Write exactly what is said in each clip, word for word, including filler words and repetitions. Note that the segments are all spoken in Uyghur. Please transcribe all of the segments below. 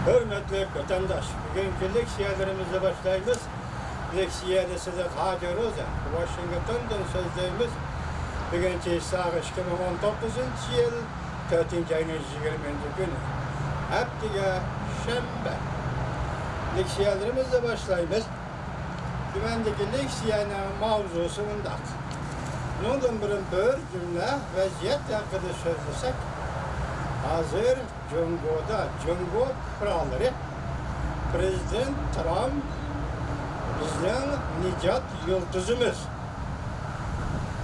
ھۆرمەتلىك ۋەتەنداش، بۈگۈنكى لېكسىيەلىرىمىزنى باشلايمىز. لېكسىيەدە سىدىق ھاجى روزى، ۋاشىنگتوندىن سۆزلەيمىز. بۈگۈن چېيىساغ ئىككى مىڭ ئون توققۇزىنچى يىل تۆتىنچى ئاينىڭ يىگىرمىنچى كۈنى، ھەپتىگە شەنبە. لېكسىيەلىرىمىزنى باشلايمىز. تۆۋەندىكى لېكسىيەنىڭ ماۋزۇسى مۇنداق. بۇنىڭدىن بۇرۇن بىر جۈملە ۋەزىيەت ھەققىدە سۆزلىسەك، ھازىر جۇڭگودا جۇڭگو پۇقرالىرى پرېزىدېنت ترامپ بىزنىڭ نىجات يۇلتۇزىمىز،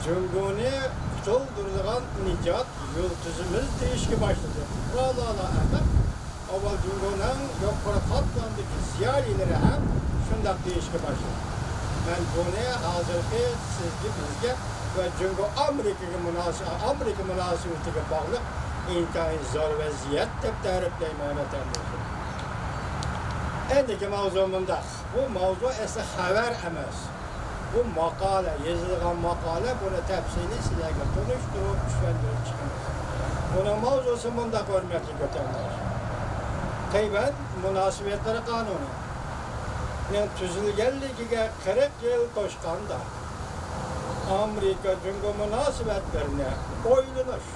جۇڭگونى قۇتۇلدۇرىدىغان نىجات يۇلتۇزىمىز دېيىشكە باشلىدى. پۇقرالارلا ئەمەس، ئاۋۋال جۇڭگونىڭ يۇقىرى قاتلامدىكى زىيالىيلىرى ھەم شۇنداق دېيىشكە باشلىدى. مەن بۇنى ھازىرقى سىزگە، بىزگە ۋە جۇڭگو ئامېرىكىغا مۇناسىۋەت، ئامېرىكا مۇناسىۋىتىگە باغلىق ئىنتايىن زور ۋەزىيەت دەپ تەرىپلەيمەن، ۋەتەنداشلار. ئەندىكى ماۋزۇ مۇنداق. بۇ ماۋزۇ ئەسلى خەۋەر ئەمەس. بۇ ماقالە، يېزىلغان ماقالە، بۇنى تەپسىلىي سىلەرگە تونۇشتۇرۇپ، چۈشەندۈرۈپ چىقىمىز. بۇنىڭ ماۋزۇسى مۇنداق، ھۆرمەتلىك ۋەتەنداش. تەيۋەن مۇناسىۋەتلىرى قانۇنىنىڭ تۈزۈلگەنلىكىگە قىرىق يىل توشقاندا، ئامېرىكا جۇڭگو مۇناسىۋەتلىرىنى ئويلىنىش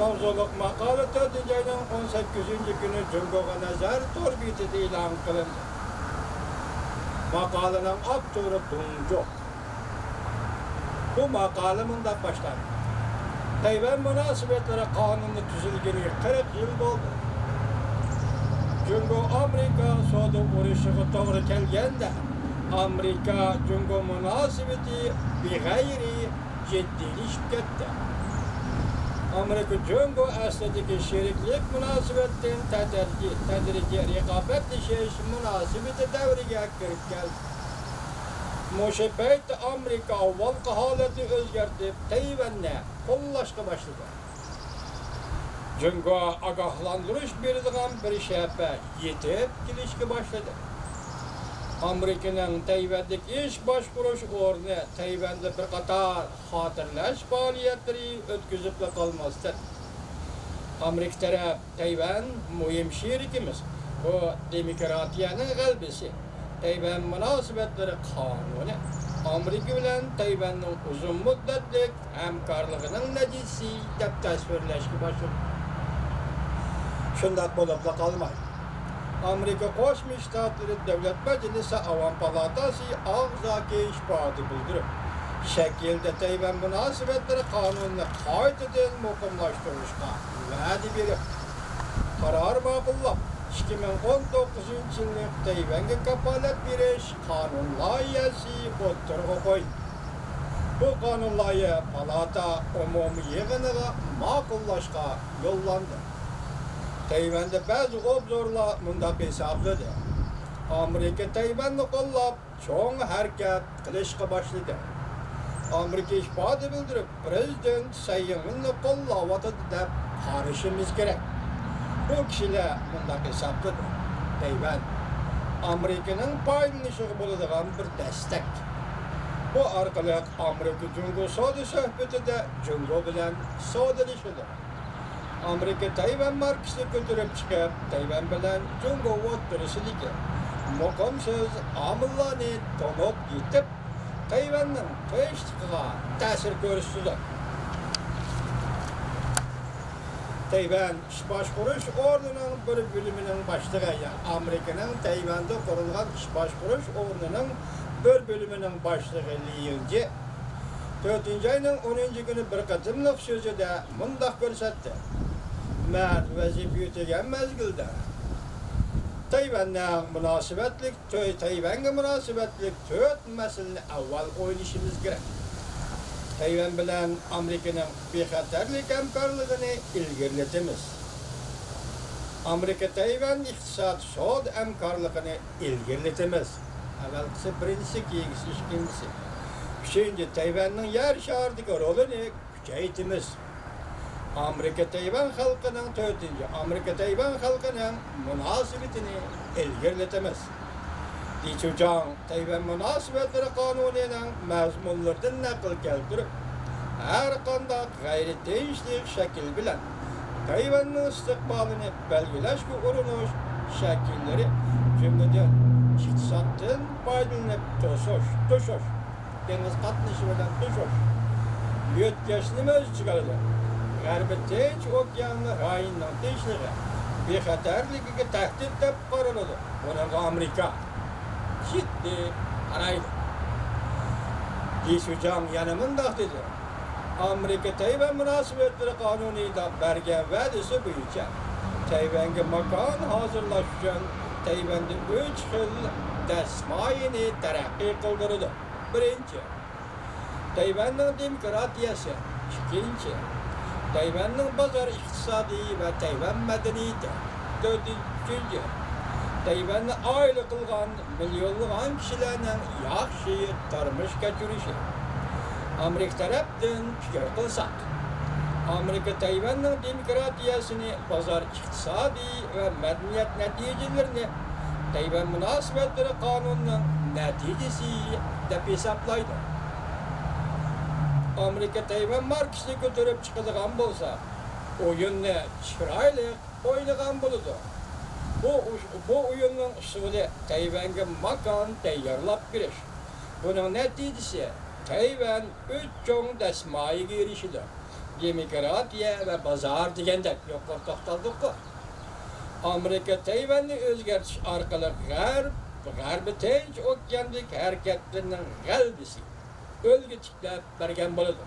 ماۋزۇلۇق ماقالە تۆتىنچى ئاينىڭ ئون سەككىزىنچى كۈنى جۇڭگوغا نەزەر تور بېتىدە ئېلان قىلىندى. ماقالىنىڭ ئاپتورى دۇڭ جۇ. بۇ ماقالە مۇنداق باشلاندى. تەيۋەن مۇناسىۋەتلىرى قانۇنى تۈزۈلگىنىگە قىرىق يىل بولدى. جۇڭگو ئامېرىكا سودا ئۇرۇشىغا توغرا كەلگەندە، ئامېرىكا جۇڭگو مۇناسىۋىتى بىغەيرىي جىددىيلىشىپ كەتتى. ئامېرىكا جۇڭگو ئەسلىدىكى شېرىكلىك مۇناسىۋەتتىن تەدرىجىي، تەدرىجىي رىقابەتلىشىش مۇناسىۋىتى دەۋرىگە كىرىپ كەلدى. مۇشۇ پەيتتە ئامېرىكا ئاۋۋالقى ھالەتنى ئۆزگەرتىپ، تەيۋەننى قوللاشقا باشلىدى. جۇڭگو ئاگاھلاندۇرۇش بېرىدىغان بىر شەپە يېتىپ كېلىشكە باشلىدى. ئامېرىكىنىڭ تەيۋەندىكى ئىش باشقۇرۇش ئورنى تەيۋەندە بىر قاتار خاتىرىلەش پائالىيەتلىرى ئۆتكۈزۈپلا قالماستىن، ئامېرىكا تەرەپ تەيۋەن مۇھىم شېرىكىمىز، بۇ دېموكراتىيەنىڭ غەلىبىسى، تەيۋەن مۇناسىۋەتلىرى قانۇنى ئامېرىكا بىلەن تەيۋەننىڭ ئۇزۇن مۇددەتلىك ھەمكارلىقىنىڭ نەتىجىسى دەپ تەسۋىرلەشكە باشلىدى. شۇنداق بولۇپلا قالماي، ئامېرىكا قوشما شتاتلىرى دۆلەت مەجلىسى ئاۋام پالاتاسى ئاغزاكى ئىپادە بىلدۈرۈپ، شەكىلدە تەيۋەن مۇناسىۋەتلىرى قانۇنىنى قايتىدىن مۇقىملاشتۇرۇشقا ۋەدە بېرىپ، قارار ماقۇللاپ، ئىككى مىڭ ئون توققۇزىنچى يىللىق تەيۋەنگە كاپالەت بېرىش قانۇن لايىھەسى ئوتتۇرىغا قويدى. بۇ قانۇن لايىھە پالاتا ئومۇمىي يىغىنىغا ماقۇللاشقا يوللاندى. تەيۋەندە بەزى ئوبزورلار مۇنداق ھېسابلىدى: ئامېرىكا تەيۋەننى قوللاپ، چوڭ ھەرىكەت قىلىشقا باشلىدى. ئامېرىكا ئىپادە بىلدۈرۈپ، پرېزىدېنت سەي ئىنۋېننى قوللاۋاتىدۇ دەپ قارىشىمىز كېرەك. بۇ كىشىلەر مۇنداق ھېسابلىدى: تەيۋەن ئامېرىكىنىڭ پايدىلىنىشىغا بولىدىغان بىر دەستەك. بۇ ئارقىلىق ئامېرىكا جۇڭگو سودا سۆھبىتىدە جۇڭگو بىلەن سودىلىشىدۇ. ئامېرىكا تەيۋەن ماركىسىنى كۆتۈرۈپ چىقىپ، تەيۋەن بىلەن جۇڭگو ئوتتۇرىسىدىكى مۇقىمسىز ئامىللارنى تومۇپ يېتىپ، تەيۋەننىڭ تىنچلىقىغا تەسىر كۆرسىتىدۇ. تەيۋەن ئىش باشقۇرۇش ئورنىنىڭ بىر بۆلۈمىنىڭ باشلىقى، يەنى ئامېرىكىنىڭ تەيۋەندە قۇرۇلغان ئىش باشقۇرۇش ئورنىنىڭ بىر بۆلۈمىنىڭ باشلىقى لى يىڭجى تۆتىنچى ئاينىڭ ئونىنچى كۈنى بىر قېتىملىق سۆزىدە مۇنداق كۆرسەتتى: مەن ۋەزىپە ئۆتىگەن مەزگىلدە تەيۋەننىڭ مۇناسىۋەتلىك تۆ-، تەيۋەنگە مۇناسىۋەتلىك تۆت مەسىلىنى ئاۋۋال ئويلىشىمىز كېرەك. تەيۋەن بىلەن ئامېرىكىنىڭ بىخەتەرلىك ھەمكارلىقىنى ئىلگىرىلىتىمىز. ئامېرىكا تەيۋەن ئىقتىساد، سودا ھەمكارلىقىنى ئىلگىرىلىتىمىز. ئەۋەلقىسى بىرىنچىسى، كېيىنكىسى ئىككىنچىسى. ئۈچىنچى، تەيۋەننىڭ يەر شارىدىكى رولىنى كۈچەيتىمىز. ئامېرىكا تەيۋەن خەلقىنىڭ، تۆتىنچى، ئامېرىكا تەيۋەن خەلقىنىڭ مۇناسىۋىتىنى ئىلگىرىلىتىمىز. لى چۇجاڭ تەيۋەن مۇناسىۋەتلىرى قانۇنىنىڭ مەزمۇنلىرىدىن نەقىل كەلتۈرۈپ، ھەر قانداق غەيرىي تىنچلىق شەكلى بىلەن تەيۋەننىڭ ئىستىقبالىنى بەلگىلەشكە ئۇرۇنۇش شەكىللىرى، جۈملىدىن ئىقتىسادتىن پايدىلىنىپ توسۇش، توشۇش، دېڭىز قاتنىشى بىلەن توشۇش، يۆتكەشنىمۇ ئۆز ئىچىگە ئالىدۇ. غەربىي تىنچ ئوكيان رايونىنىڭ تىنچلىقى، بىخەتەرلىكىگە تەھدىت دەپ قارىلىدۇ. بۇنىڭغا ئامېرىكا جىددىي قارايدۇ. لى شۇجاڭ يەنە مۇنداق دېدى: ئامېرىكا تەيۋەن مۇناسىۋەتلىرى قانۇنىدا بەرگەن ۋەدىسى بويىچە، تەيۋەنگە ماكان ھازىرلاش ئۈچۈن تەيۋەندە ئۈچ خىل دەسمايىنى تەرەققىي قىلدۇرىدۇ. بىرىنچى، تەيۋەننىڭ دېموكراتىيەسى. ئىككىنچى، تەيۋەننىڭ بازار ئىقتىسادى ۋە تەيۋەن مەدەنىيىتى. تۆتىنچى، ئۈچىنچى، تەيۋەننى ئائىلە قىلغان مىليونلىغان كىشىلەرنىڭ ياخشى تۇرمۇش كەچۈرۈشى. ئامېرىكا تەرەپتىن پىكىر قىلساق، ئامېرىكا تەيۋەننىڭ دېموكراتىيەسىنى، بازار ئىقتىسادى ۋە مەدەنىيەت نەتىجىلىرىنى تەيۋەن مۇناسىۋەتلىرى قانۇنىنىڭ نەتىجىسى دەپ ھېسابلايدۇ. ئامېرىكا تەيۋەن ماركىسىنى كۆتۈرۈپ چىقىدىغان بولسا، ئويۇننى چىرايلىق ئوينىغان بولىدۇ. بۇ، بۇ ئويۇننىڭ ئۇسۇلى تەيۋەنگە ماكان تەييارلاپ بېرىش. بۇنىڭ نەتىجىسى تەيۋەن ئۈچ چوڭ دەسمايىگە ئېرىشىدۇ. دېموكراتىيە ۋە بازار دېگەندەك يۇقىرى توختالدۇققۇ. ئامېرىكا تەيۋەننى ئۆزگەرتىش ئارقىلىق غەرب، غەربىي تىنچ ئوكياندىكى ھەرىكەتلىرىنىڭ غەلىبىسى، ئۈلگە تىكلەپ بەرگەن بولىدۇ.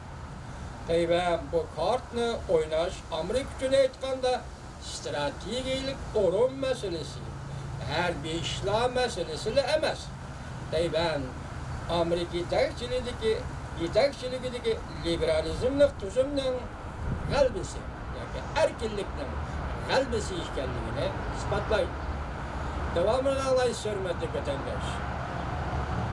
تەيۋەن بۇ كارتىنى ئويناش ئامېرىكا ئۈچۈن ئېيتقاندا ستراتېگىيەلىك ئورۇن مەسىلىسى، ھەربىي ئىشلار مەسىلىسىلا ئەمەس. تەيۋەن ئامېرىكا يېتەكچىلىكىدىكى، يېتەكچىلىكىدىكى لىبېرالىزملىق تۈزۈمنىڭ غەلىبىسى ياكى ئەركىنلىكنىڭ غەلىبىسى ئىكەنلىكىنى ئىسپاتلايدۇ. داۋامىنى ئاڭلايسىز، ھۆرمەتلىك ۋەتەنداش.